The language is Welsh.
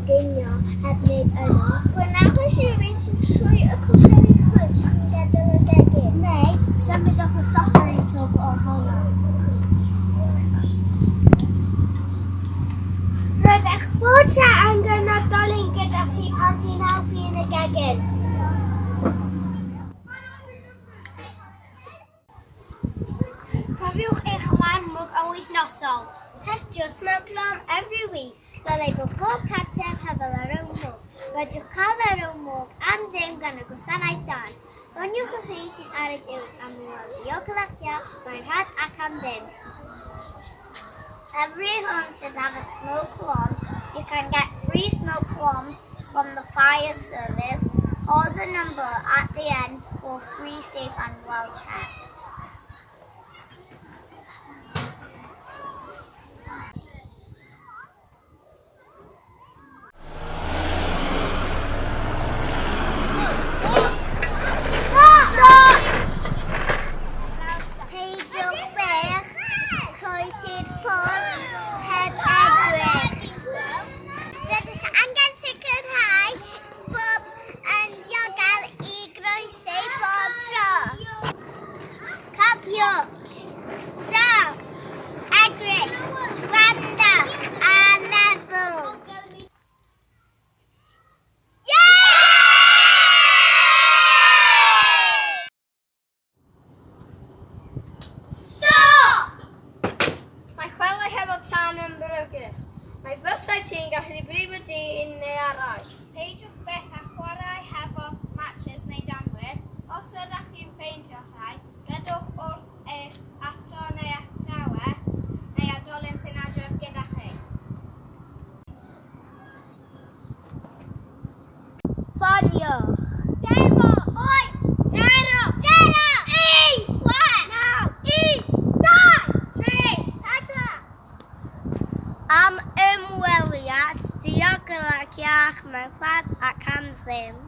ginio heb neb yno. Gwnewch yn siŵr i trwy y cwperi chwys cyn gadael y gegin. Neu symudwch y sofa i ffwrdd ohono. Rydych fod tra angen oedolyn gyda ti pan ti'n helpu yn y gegin. Profiwch eich alarm mwg yn wythnosol. Test your smoke alarm every week. Dylai bod pob cartref hefo yr own mwg. Fedrwch cael yr own mwg am ddim gan y gwasanaeth dan. Ffoniwch y rhif sydd ar y diwedd am mwy diogel ac iach, mae'n rhad ac am ddim. Every home should have a smoke alarm. You can get free smoke alarms from the fire service. Call the number at the end for free safe and well check. Peidiwch bych croesi'r ffordd heb edrych. Rydych angen sicrhau bob yn ddiogel i groesi bob tro. Cofiwch, saf, edrych, gwrando a meddwl. Stop! Mae chwarae hefo tân yn beryglus. Mae fysau ti'n gallu brifo di un neu arall. Peidiwch byth â chwarae hefo matches neu danwyr. Os ydych chi'n ffeindio rhai, dwedwch wrth eich athro neu athrawes neu oedolyn sy'n adref gyda chi. Ffoniwch. 0, 8, 0, 0, 1, 6, 9, 1, 2, 3, 4. Am ymweliad diogel ac iach mewn rhad ac am ddim.